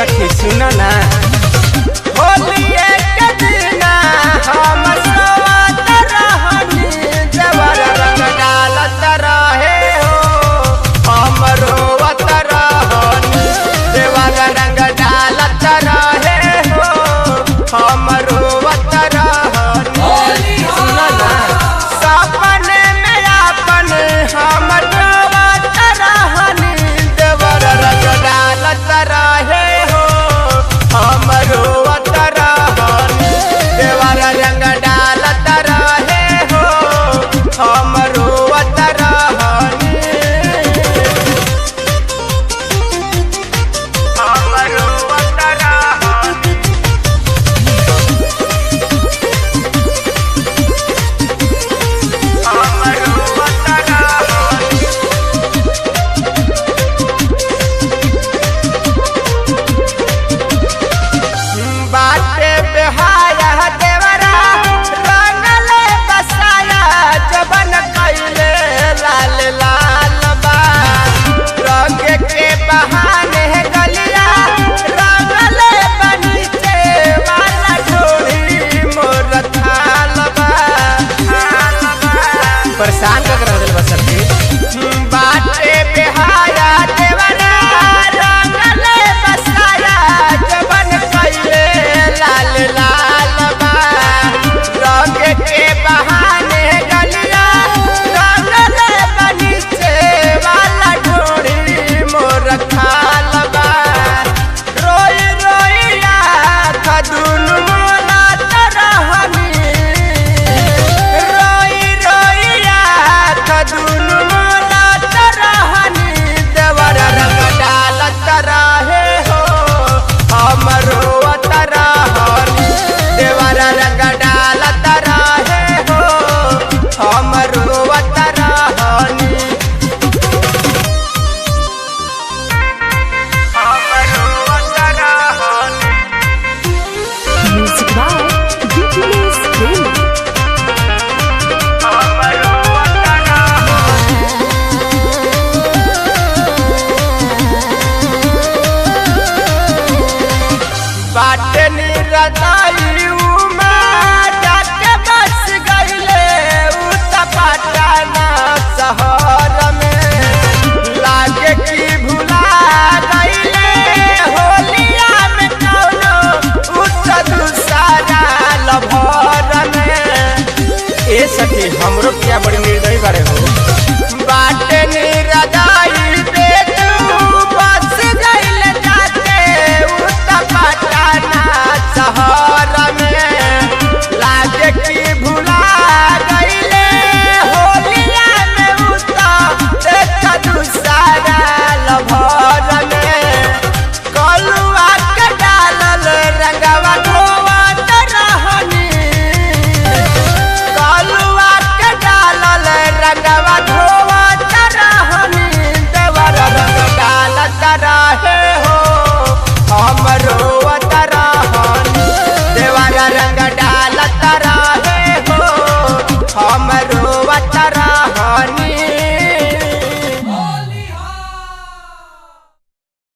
सखी सुन ना, होलिए के दिना हम सोवत रहनी, जबर रंग डालत रहे हो, हम रोवत रहनी। देवर रंग डालत रहे हो, हम रोवत रहनी। सुन ना, सपने में अपन हम रोवत रहनी, देवर रंग डालत रहे हो, हम रोवत रहनी। देवर रंग डालत रहे हो, हम रोवत रहनी। हम रोवत रहनी। हम रोवत रहनी। बाटे बेहाया देवरा रंगले बसाया, जबन कैले लाल लाल बा। रंग के बहाने गलिया रंगले बनीचे वाला ढोली मोर थाल बा। परेशान कर रह दिल बा सखी। बाटे बेहाया देवरा रंगले बसाया, जबन कैले लाल लाल बा। रंग के बहाने गलिया रंगले बनीचे वाला ढोली मोर खाल बा। रोई रोई आँख दुनू मोलात रहनी, रोई रोई आँख दुनू मोलात रहनी, देवर रंग डालत रहे हो, हम रोवत रहनी। देवर रंग डालत रहे हो, हम रोवत रहनी। हम रोवत रहनी। Music by BTS Premi. हम रोवत रहनी। बाटे निरदाई उमा जाके बस गईले उ त पटना शहर में। लागे कि भुला गईले होलिया में कौनो उ त दूसरा लभर में। ए सखी हमरो क्या बड़ी निर्दयी बारे हो। बाटे निरदाई बेटू बस गइल जाते उ त पटना शहर में। लागे कि भुला गइले होलिया में उ त देख दूसरा लभर में। कलुआ के डालल रंगवा धोवत रहनी, कलुआ के डालल रंगवा धोवत रहनी, देवर रंग डालत रहे हो, हम रोवत रहनी। देवर रंग डालत रहे हो, हम